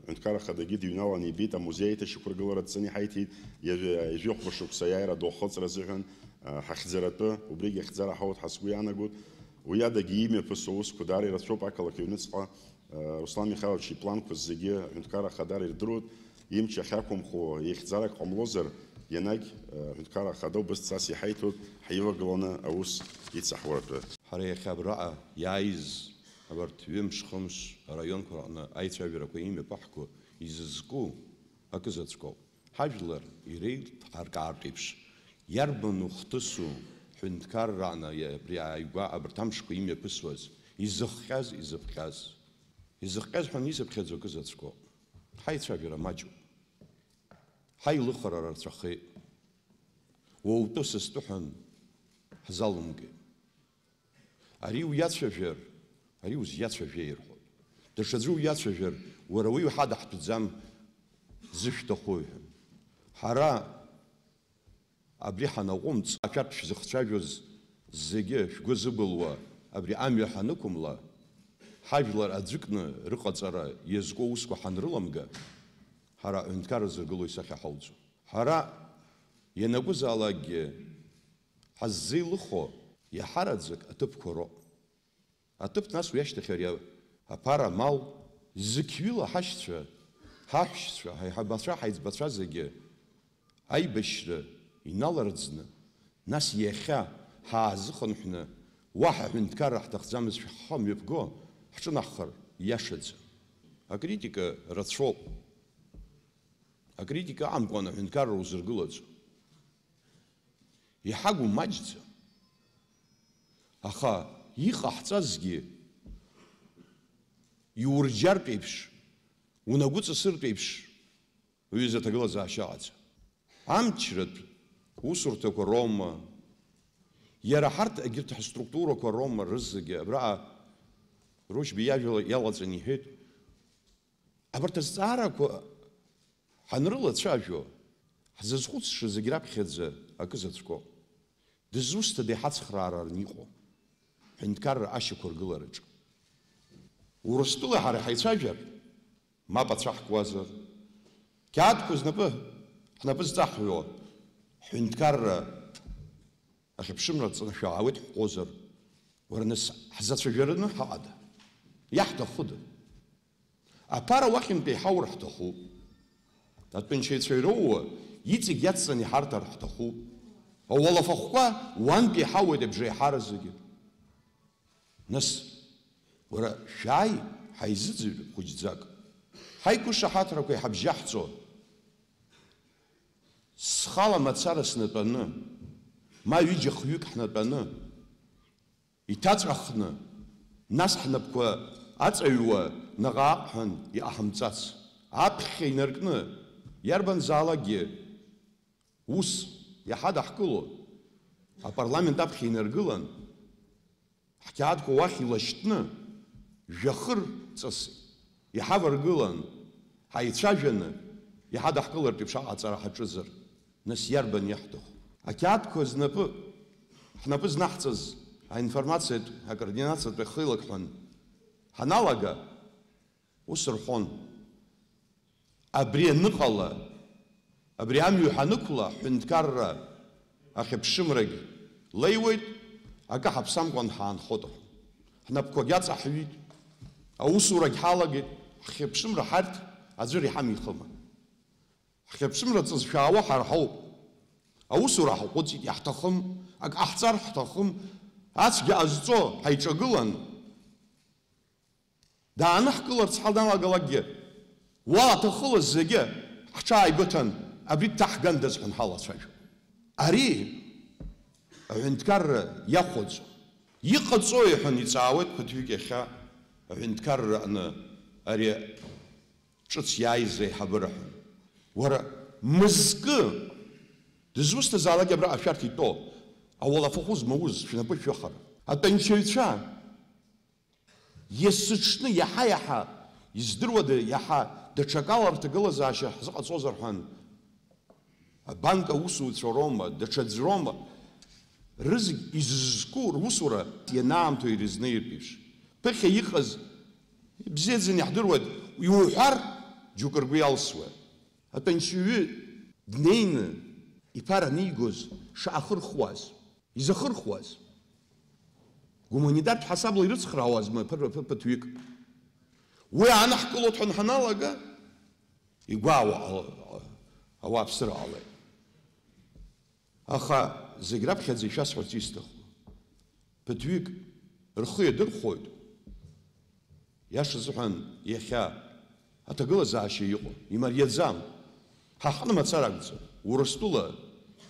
аҳәынҭқарра ахадагьы дыҩналаны ибеит, амузеи аиҭашьақәыргылара дцаны иҳаиҭеит, ҩажәи, ҩажәи хәба шықәса аиааира ду ахыҵра азыҳәан, а, ҳахьӡаратәы, убригь ахьӡара ҳауеит ҳәа сгәы иаанагоит. Уи адагьы имҩаԥысуа аусқәа даара ирацәоуп ақалақь аҩныҵҟа, а, Руслан Михайлович ипланқәа зегьы аҳәынҭқарра ахадара ирдыруеит, имч ахьақәымхо, ихьӡарак ҟамлозар, ианагь, а, аҳәынҭқарра ахада убыс дҵас иҳаиҭоит, ҳивагыланы аус ицаҳауа ртәы. Ҳара иахьа абраҟа иааиз Абарҭ ҩымш-хымш араионқәа рҟны аицәажәарақәа имҩаԥаҳго изызку акызаҵәкоуп. Ҳажәлар иреилҭҳаркаартә еиԥш, иарбану хҭысу ҳәынҭқаррааны абри ааигәа абарҭ амшқәа имҩаԥысуаз, изыхҟьаз, изыԥҟьаз? Изыхҟьаз ҳәа анисыԥхьаӡо акызаҵәкоуп. Ҳаицәажәара маҷуп. Ҳаилыхара рацәахеит. Уаутәы сыстәы ҳәа ҳзалумгеит. Ари уиацәажәар, ари узиацәажәеи рҳәоит. Даҽаӡәы уиацәажәар, уара уи уҳадаҳтәӡам, зышәҭаху иҳәон. Ҳара абри ҳанаҟәымҵ, ашәартә шәзыхцәажәоз зегьы шәгәы зыбылуа абри амҩа ҳанықәымла, ҳажәлар аӡәыкны рыҟаҵара иазку аусқәа ҳанрыламга, ҳара аҳәынҭқарра зыргыло исахьа ҳауӡом. Ҳара ианакәызаалакгьы ҳаззеилыхо иаҳараӡак аҭыԥқәа роуп. Аҭыԥ, нас уи ашьҭахь ари аԥара амал, зықьҩыла ҳашьцәа, ҳаҳәшьцәа, ҳаиҳабацәа, ҳаиҵбацәа зегьы аибашьра иналарӡны, нас иахьа ҳаазыхынҳәны, уаҳа ҳәынҭқарра ҳҭахӡамызшәа ҳхы мҩаԥго ҳҿынаҳхар ииашаӡам. Акритика рацәоуп. Акритика аҟамкәан аҳәынҭқарра узыргылаӡом. Иҳагу маҷӡам. Аха иҟаҳҵазгьы иурџьартә еиԥш, унагәыҵасыртә еиԥш, уҩыза аҭагылазаашьа аҟаӡам. Амчратә усурҭақәа роума, иара ҳарҭ егьырҭ ҳструктурақәа роума рызегьы, абраҟа Рушьба иажәа иалаҵаны иҳәеит, абарҭ азҵаарақәа ҳанрылацәажәо, ҳзызхәыцша зегь раԥхьаӡа акы заҵәкоуп. Дызусҭада иҳацхраара арны иҟоу ҳәынҭқарра ашьақәыргылараҿы? Урыстәылеи ҳареи ҳаицәажәар, мап ацәаҳкуазар, қьаадқәа знапы, ҳнапы зҵаҳҩуа ҳҳәынҭқарра ахьыԥшымра рҵаны шәаауеит ҳҳәозар, уара, нас ҳзацәажәараны ҳаҟада? Иаҳҭахыда? Аԥара уахьынтәи иҳаур ҳҭахуп. Атәанчаҩцәа ироуа иҵегь иацҵаны иҳарҭар ҳҭахуп. Ауалафахәқәа уантәи иҳауеит абжеиҳаразгьы. Нас, уара, шәааи, ҳаизыӡырҩ хәыҷӡак. Ҳаиқәышаҳаҭрақәа иҳабжьаҳҵо, схала мацара снатәаны, ма ҩыџьа-хҩык ҳнатәаны, иҭаҵәахны, нас ҳнапқәа аҵаҩуа наҟ-ааҟ ҳәан иҟаҳамҵац, аԥхьа инаркны, иарбанзаалакгьы ус иҳадаҳкыло, апарламент аԥхьа инаргылан, ҳқьаадқәа уахь илашьҭны, жәахыр ҵас иҳаваргылан, ҳаицәажәаны иҳадаҳкылартә еиԥш аҟаҵара ҳаҿызар, нас иарбан иаҳҭаху? Ақьаадқәа знапы, ҳнапы знаҳҵаз аинформациатә акоординациатә еихеилак ҳәан ҳаналага, ус рҳәон. Абри аныҟала, абри амҩа ҳанықәла, ҳҳәынҭқарра ахьыԥшымрагь леиуеит, акы ҳаԥсамкәан ҳаанхот рҳәон. Ҳнапқәагь аҵаҳҩит, аусурагь ҳалагеит, ҳхьыԥшымра ҳарҭ аӡәыр иҳамихыма. Ҳхьыԥшымра ҵызшәаауа ҳара ҳауп. Аусура ҳаҟәыҵит, иаҳҭахым, ак ҟаҳҵар ҳҭахым, ацәгьа ҟазҵо ҳаиҿагылан, дааныҳкыларц ҳаналагалакгьы, уа аҭахылаз зегьы ҳҽааибыҭан, абри дҭаҳгандаз ҳәа ҳалацәажәон. Ари аҳәынҭқарра иахәаӡом. Иҟаҵои ҳәа иҵаауеит ԥыҭҩык иахьа аҳәынҭқарра аҟны ари ҿыц иааиз аиҳабыра ҳәа. Уара, мызкы, дызусҭазаалак абраҟа шәарҭ итәоу, ауалафахәы змауз, шәнапы шәыхар. Атәанчаҩцәа, есыҽны иаҳа-иаҳа, издыруада, иаҳа даҽакала рҭагылазаашьа ҳзыҟаҵозар ҳәан, абанк аусуцәа роума, даҽаӡә роума, рызегь изызку русура ианаамҭоу ирызнеиртә еиԥш, ԥыхьа иҟаз ибзиаӡаны иаҳдыруеит, иуҳәар, џьоукы ргәы иалсуа. Атәанчаҩы днеины иԥара анигоз шаахырхуаз, изахырхуаз, гуманитартә ҳасабла ирыцхраауазма ԥы-, ԥы-, ԥыҭҩык? Уи аанаҳкылоит ҳәа ҳаналага, игәаауа ала-, ауааԥсыра ҟалеит. Аха зегь раԥхьаӡа ишәасҳәарц исҭаху, ԥыҭҩык рхы иадырхәоит, иаша азыҳәан, иахьа аҭагылазаашьа иҟоу, имариаӡам. Ҳаҟны мацара акәӡам, Урыстәыла,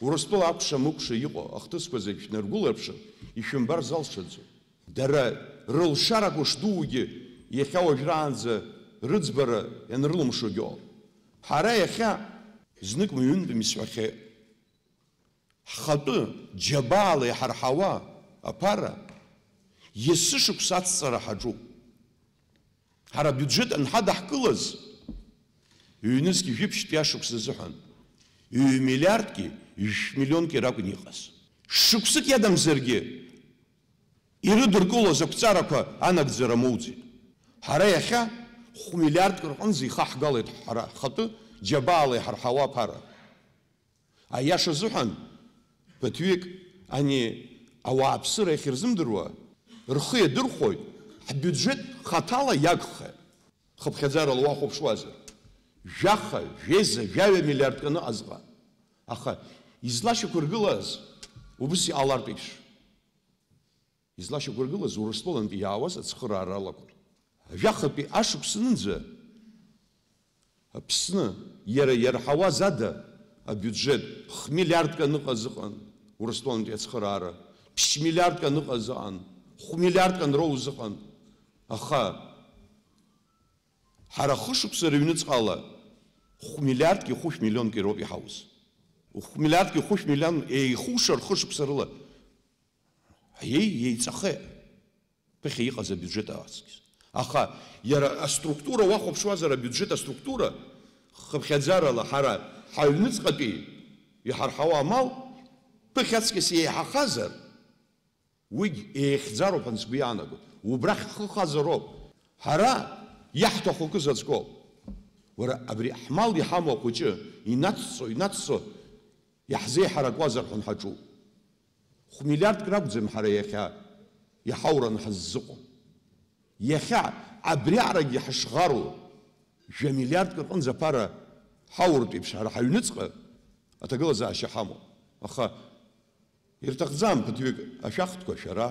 Урыстәыла акәша-мыкәша иҟоу ахҭысқәа зегь шәнаргәыларԥшыр, ишәымбар залшаӡом. Дара рылшарақәа шдуугьы иахьа уажәраанӡа рыӡбара ианрылымшогьы ыҟоуп. Ҳара иахьа знык-ҩынтә исҳәахьеит. Ҳхатәы џьабаала иҳарҳауа аԥара есышықәса ацҵара ҳаҿуп. Ҳара абиуџьет анҳадаҳкылаз, ҩнызқь жәиԥшьтәи ашықәс азыҳәан, ҩ-миллиардки жәшә-миллионки ракәын иҟаз. Шықәсык иадамзаргьы, ирыдыркылоз ақәҵарақәа анагӡара моуӡеит. Ҳара иахьа хә-миллиардк рҟынӡа ихаҳгалеит ҳара ҳхатәы џьабаала иҳарҳауа аԥара. Аиаша азыҳәан, ԥыҭҩык ани ауааԥсыра иахьырзымдыруа, рхы иадырхәоит, ҳбиуџьеҭ хаҭала иагхеит. Хыԥхьаӡарала уахәаԥшуазар, жәаха, жәеиза, жәаҩа миллиардк аныҟазҟа. Аха излашьақәыргылаз убыс иҟалартә еиԥш. Излашьақәыргылаз Урыстәылантәи иаауаз ацхыраара алақәан. Жәахатәи ашықәсанынӡа Аԥсны иара иарҳауаз ада абиуџьеҭ хә-миллиардк аныҟаз ыҟан, Урыстәылантәи ацхыраара, ԥшь-миллиардк аныҟаз ыҟан, хә-миллиардк анроуз ыҟан. Аха ҳара хышықәса рыҩныҵҟала хә-миллиардки хәышә миллионки роуп иҳауз. Хә-миллиардки хәышә миллион еихушар хышықәса рыла, Аиеи, еиҵахеит, ԥыхьа иҟаз абиуџьеҭ аҵкыс. Аха иара аструктура уахәаԥшуазар, абиуџьеҭ аструктура, хыԥхьаӡарала ҳара ҳаҩныҵҟатәи иҳарҳауа амал, ԥыхьа аҵкыс еиҳахазар, уигь еихьӡароуп ҳәа сгәы иаанагоит. Убрахь ҳхы хазароуп. Ҳара иаҳҭаху акы заҵәык ауп. Уара, абри ҳмал иҳамоу ахәыҷы инацҵо, инацҵо, иаҳзеиҳаракуазар ҳәа ҳаҿуп. Хә-миллиардк ракәӡам ҳара иахьа иҳаураны ҳаззыҟоу. Иахьа абриаҟарагьы ҳашӷару, жәа-миллиардк рҟынӡа аԥара ҳауртә еиԥш ҳара ҳаҩныҵҟа аҭагылазаашьа ҳамоуп. Аха ирҭахӡам ԥыҭҩык ашәахтәқәа шәара,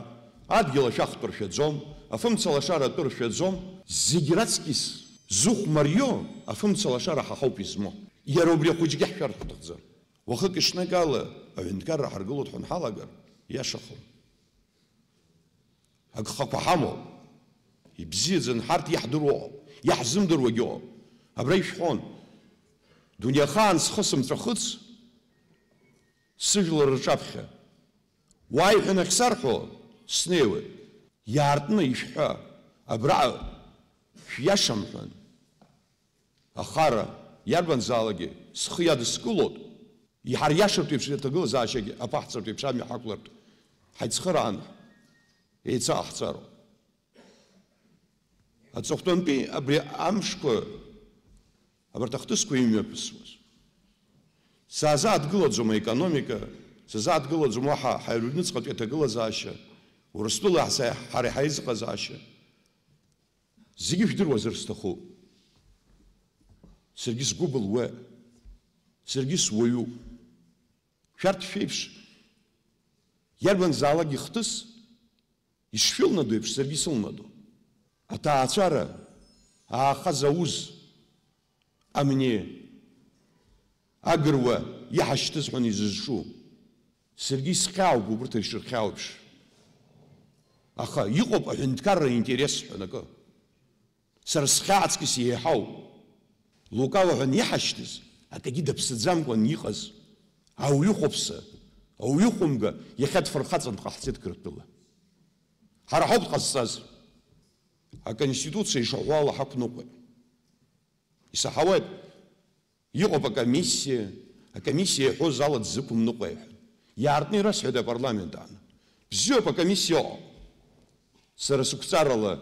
адгьыл ашәахтә ршәаӡом, афымца лашара атәы ршәаӡом, зегь раҵкьыс зыхә мариоу афымца лашара ҳа ҳауп измоу. Иара убри ахәыҷгьы ҳшәар ҳҭахӡам. Уахык-ҽныкала аҳәынҭқарра ҳаргылоит ҳәа анҳалагар, иашахом. Агхақәа ҳамоуп. Ибзиаӡаны ҳарҭ иаҳдыруа ыҟоуп, иаҳзымдыруагьы ыҟоуп. Абра ишәҳәон, дунеихаан схы сымҵәахыц, сыжәлар рҿаԥхьа. Уааи ҳәа анахьсарҳәо, снеиуеит. Иаартны ишәҳәа, абраҟа шәиашам ҳәан. Ахара иарбанзаалакгьы схы иадыскылоит, иҳариашартә еиԥш аҭагылазаашьагьы аԥаҳҵартә еиԥш амҩа ҳақәлартә, ҳаицхыраан, еицаҟаҳҵароуп. Аҵыхәтәантәи абри амшқәа, абарҭ ахҭысқәа имҩаԥысуаз. Сазааҭгылаӡом аекономика, сазааҭгылаӡом уаҳа ҳаҩныҵҟатәи аҭагылазаашьа, Урыстәыла ҳара иҳаизыҟазаашьа. Зегьы жәдыруазар сҭахуп. Саргьы сгәы былуеит. Саргьы суаҩуп. Шәарҭ шәеиԥш, иарбанзаалак ихҭыс, ишшәылнадо еиԥш, саргьы исылнадо. Аҭаацәара, аахаз ауз, амни, агыруа иҳашьҭыз ҳәа изызҿу. Саргьы исхьаауп убырҭ ишырхьаау еиԥш. Аха иҟоуп аҳәынҭқарра аинтерес ҳәа акы. Сара схьаа аҵкыс еиҳау, лукаво ҳәа иҳашьҭыз, акгьы даԥсаӡамкәан иҟаз, ауаҩы хәаԥса, ауаҩы хәымга, иахьа дфырхаҵан дҟаҳҵеит Қырҭтәыла. Ҳара ҳауп дҟазҵаз. Аконституциа ишаҳәо ала ҳақәныҟәеит. Исаҳауеит, иҟоуп акомиссиа, акомиссиа иаҳәоз ала дзықәымныҟәеи ҳәа. Иаартны ирасҳәеит апарламент аҟны. Бзиоуп, акомиссиа ыҟоуп. Сара сықәҵарала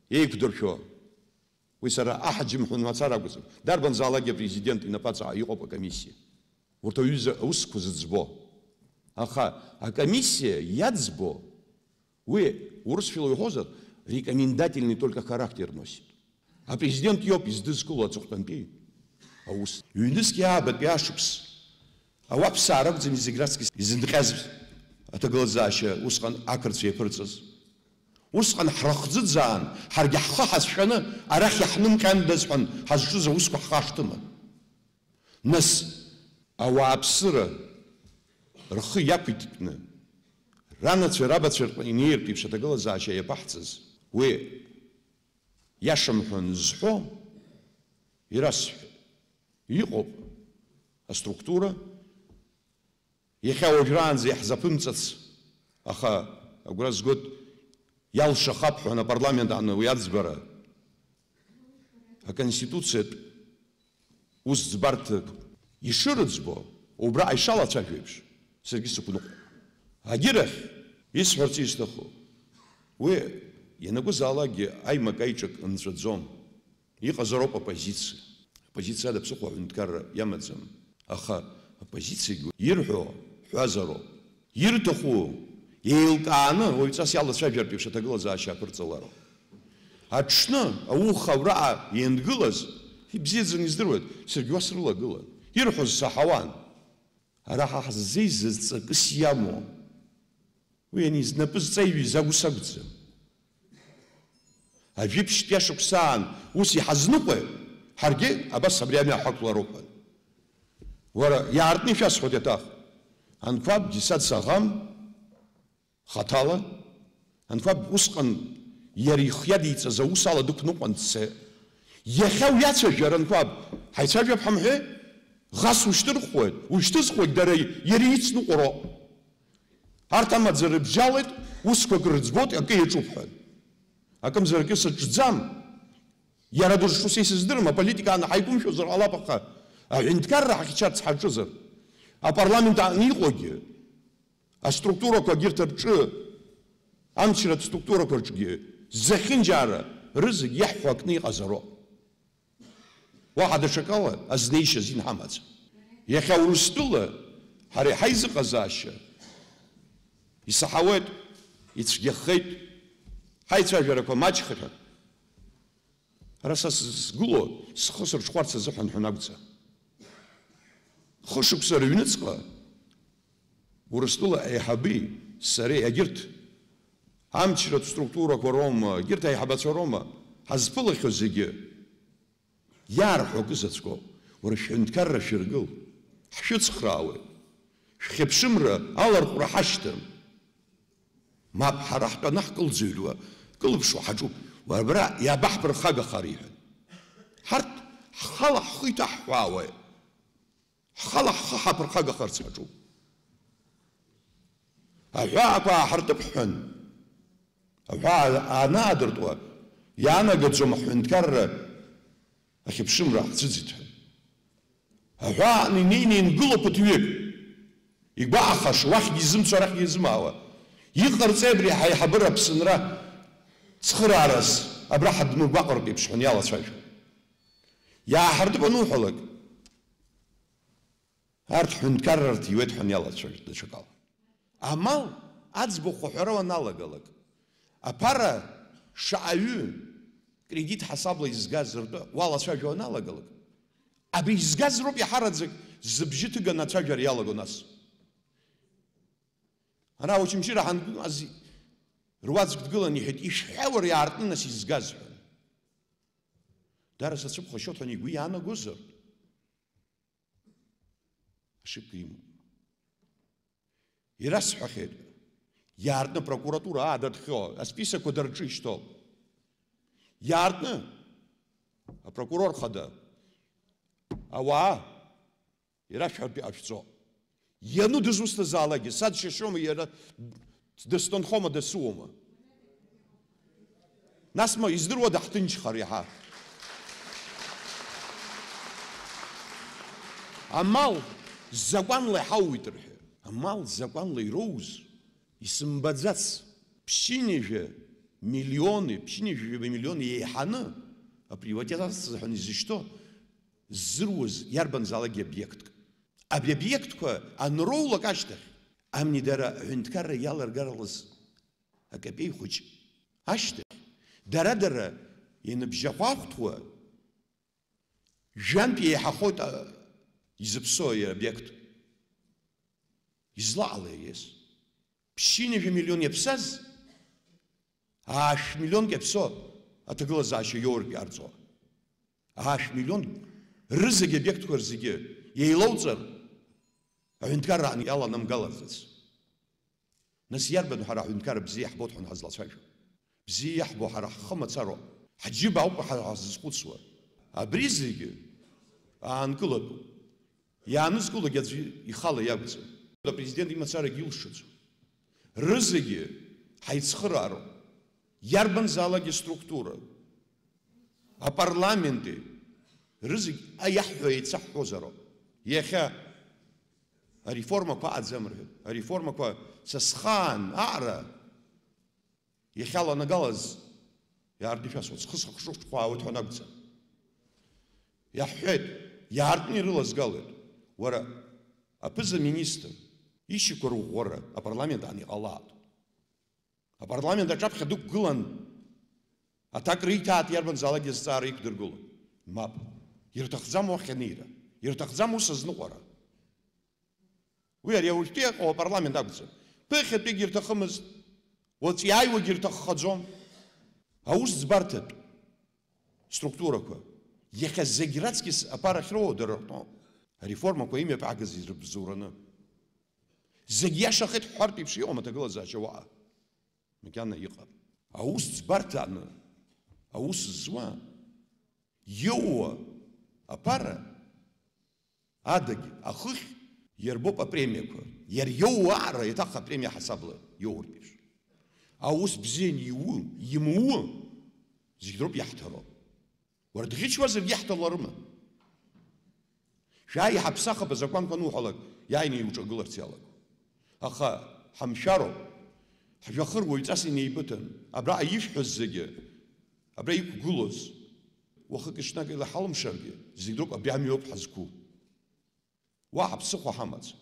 еиқәдыршәо. Уи сара аҳаџьымҳәа мацара акәӡам. Дарбанзаалакгьы апрезидент инапаҵаҟа иҟоуп акомиссиа. Урҭ аҩыза аусқәа зыӡбо. Аха акомиссиа иаӡбо, уи урысшәала иуҳәозар, рекомендательный только характер носит. Апрезидент иоуп издызкыло аҵыхәтәантәи аус. Ҩнызқь аабатәи ашықәс ауаԥсаа ракәӡами зегь раҵкыс изынҟьаз аҭагылазаашьа усҟан ақырҭцәа иаԥырҵаз? Усҟан ҳрыхӡыӡаан, ҳаргьы ҳхы ҳацәшәаны арахь иаҳнымҟьандаз ҳәа ҳазҿыз аусқәа ҳхашҭыма? Нас, ауааԥсыра рхы иақәиҭтәны, ранацәа рабацәа рҟны инеиртә еиԥш аҭагылазаашьа иаԥаҳҵаз, уи иашам ҳәа анызҳәо, ирасҳәеит. Иҟоуп аструктура, иахьа уажәраанӡа иаҳзаԥымҵац, аха агәра згоит, иалшахап ҳәа апарламент аҟны уи аӡбара. Аконституциатә ус ӡбарҭак ишырыӡбо, убра ишалацәажәо еиԥш, саргьы сықәныҟәон. Агьырахь, исҳәарц исҭаху, Уи ианакәызаалакгьы аимак-аиҿак нҵәаӡом. Иҟазароуп аппозициа. Аппозициа ада ԥсыхәа аҳәынҭқарра иамаӡам. Аха аппозициагьы ирҳәо ҳәазароуп. Ирҭаху еилкааны уаҩҵас иалацәажәартә еиԥш аҭагылазаашьа аԥырҵалароуп. Аҽны ауха аураҟа иангылаз, ибзиаӡаны издыруеит, саргьы уа срылагылан. Ирҳәоз саҳауан. Ара ҳа ҳзеизаз ҵакыс иамоу. Уи ани знапы зҵаҩыз агәыс акәӡам. Ажәеиԥшьтәи ашықәсаан ус иҳазныҟәеит, ҳаргьы абас абри амҩа ҳақәлароуп ҳәа. Уара, иаартны ишәасҳәоит иаҭах. Анқәабгьы са дсаӷам, хаҭала. Анқәаб усҟан иара ихы иадиҵаз аус ала дықәныҟәан дцеит. Иахьа уиацәажәар, Анқәаб, ҳаицәажәап ҳамҳәеи? Ӷас ушьҭырхуеит, ушьҭызхуеит дара, иара ицныҟәароуп. Арҭ амаӡа рыбжьалеит, усқәак рыӡбоит, акы иаҿуп ҳәа. Акымзаракы сыҿӡам. Иара дызҿу са исыздырам, аполитика аан ҳаиқәымшәозар ҟалап, аха аҳәынҭқарра ҳахьчарц ҳаҿызар, апарламент аҟны иҟоугьы, аструктурақәа егьырҭ рҿы, амчратә структурақәа рҿгьы, зехьынџьаара рызегь иаҳҳәо акны иҟазароуп. Уаҳа даҽакала азнеишьа азин ҳамаӡам. Иахьа Урыстәыла ҳара иҳаизыҟазаашьа исаҳауеит, ицәгьахеит, ҳаицәажәарақәа маҷхеит ҳәа. Ара са сызгыло схы сырҽхәарц азыҳәан ҳәа акәӡам. Хышықәса рыҩныҵҟа Урыстәыла аиҳаби сареи, егьырҭ амчратә структурақәа роума, егьырҭ аиҳабацәа роума, ҳазԥылахьоу зегьы иаарҳәо акы заҵәык ауп. Уара шәҳәынҭқарра шәыргыл, ҳшәыцхраауеит. Шәхьыԥшымра аларҟәра ҳашьҭам. Мап, ҳара ҳтәаны ҳкылӡырҩуа, кылԥшуа ҳаҿуп. Уара абра иабаҳԥырхагахар, иҳәан. Ҳарҭ ҳхала ҳхы иҭаҳҳәаауеит. Ҳхала ҳхы ҳаԥырхагахарц ҳаҿуп. Аҳәаақәа ааҳартып ҳҳәан, аҳәаа анаадыртуа, иаанагаӡом аҳәынҭқарра ахьыԥшымра ҳцәыӡит ҳәа. Аҳәаа аҟны инеины иангыло ԥыҭҩык, игәаҟхаша, уахьгьы изымцо, арахьгьы изымаауа, иҟарҵеи абри ҳаиҳабыра Аԥсынра цхыраарас абра ҳадмыргәаҟыртә еиԥш ҳәа иалацәажәо? Иааҳартып ануҳәалак, арҭ ҳәынҭқарра рҭиуеит ҳәа иалацәажәоит даҽакала. Амал аӡбахә аҳәара уаналагалак, аԥара шаҟаҩы кредит ҳасабла изгаз ртәы уалацәажәо уаналагалак, абри изгаз роуп иаҳараӡак зыбжьы ҭыганы ацәажәара иалаго нас. Ара Очамчыра ҳангылаз руаӡәк дгылан иҳәеит, ишәҳәа уара иаартны нас изгаз ҳәа. Дара сацәыԥхашьоит ҳәа игәы иаанагозар? Ошибка имоуп. Ирасҳәахьеит, иаартны апрокуратура аадыртхьоу асписокқәа дара рҿы ишьҭоуп. Иаартны апрокурор хада ауаа ирашәҳәартә иҟашәҵо. Иану дызусҭазаалакгьы, саџьшьашьома иара, дысҭынхома, дасыуома. Нас ма, издыруада ҳҭынчхар иаҳа? Амал закәанла иҳауит рҳәеит. Амал закәанла ироуз исымбаӡац. Ԥшьынҩажәа миллиони, ԥшьынҩажәа миллион еиҳаны априватизациа ҳәа изышьҭоу ззыруз иарбанзаалакгьы обиектк. Абри обиектқәа анроулак ашьҭахь, амни дара аҳәынҭқарра иаларгаралаз акапеи хәыҷ ашьҭахь, дара-дара ианыбжьахәахәҭуа, жәантә еиҳахоит, а, изыԥсоу аобиект. Излаҟалеи ес? Ԥшьынҩажәа миллион иаԥсаз, аашә миллионк иаԥсоу аҭагылазаашьа иоуртә иарҵо. Аашә миллион рызегь обиектқәа рзегьы еилоуҵар, аҳәынҭқарра аан иаланамгаларц. Нас иарбан ҳара аҳәынҭқарра бзиа иаҳбоит ҳәа ҳазлацәажәо? Бзиа иаҳбо ҳара ҳхы мацароуп, ҳџьыба ауп ҳара ҳазызхәыцуа. Абри зегьы аанкылатәуп. Иаанызкылогьы аӡәы ихала иакәӡам. Апрезидент имацарагьы илшаӡом. Рызегьы ҳаицхыраароуп. Иарбанзаалакгьы структура, апарламенти, рызегь, а, иаҳҳәо еицаҳҳәозароуп. Иахьа ареформақәа аӡам рҳәеит. Ареформақәа са схаан аҟара Иахьаланагалаз иаартны ишәасҳәоит, схы сыхшыхәхәаауеит ҳәа анакәӡам. Иаҳҳәеит, иаартны ирылазгалоит. Уара, аԥыза-министр, ишьақәырӷәӷәара апарламент аан иҟалааит. Апарламент аҿаԥхьа дықәгылан, аҭак риҭааит, иарбанзаалак азҵаара иқәдыргылон. Мап, ирҭахӡам уахь анеира, ирҭахӡам ус азныҟәара. Уи ари ауаҩтәи иҟоу апарламент акәӡам. Ԥыхьатәигьы ирҭахымызт, уаҵәы иааиуагьы ирҭаххаӡом. Аус ӡбарҭатә структурақәа иахьа зегь раҵкьыс аԥара ахьроуа дара рҟноуп. Ареформақәа имҩаԥаагаз ирыбзоураны. Зегь иашахеит ҳҳәартә еиԥш иҟам аҭагылазаашьа уаҟа. Макьана иҟам. Аус ӡбарҭаны аус зуа, иоуа аԥара адагь, ахыхь иарбоуп апремиақәа. Иара иоуа аара еиҭах апремиа ҳасабла иоуртә еиԥш. Аус бзианы иуу, имуу, зегь роуп иаҳҭароу. Уара дӷьычуазаргьы иаҳҭаларыма? Шәааи, иҳаԥсахап азакәанқәа ануҳәалак, иааины иуҿагыларц иалаго. Аха ҳамшәароуп, ҳжәахыр уаҩҵас инеибыҭан, абраҟа ишәҳәаз зегьы, абра иқәгылоз, уахыки-ҽнаки лаҳалымшаргьы, зегь роуп абри амҩоуп ҳазқәу. Уаҳа ԥсыхәа ҳамаӡам.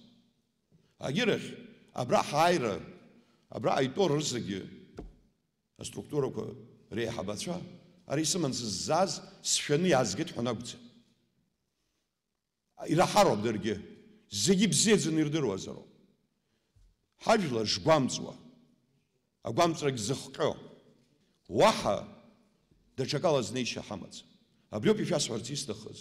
Агьырахь, абра ҳааира, абраҟа итәоу рызегьы, аструктурақәа реиҳабацәа, ара исыман сыззааз, сшәаны иаазгеит ҳәа анакәӡам. Ираҳароуп даргьы, зегьы ибзиаӡаны ирдыруазароуп. Ҳажәлар шгәамҵуа, агәамҵрагь зыхҟьо, уаҳа даҽакала знеишьа ҳамаӡам. Абриоуп ишәасҳәарц исҭахыз.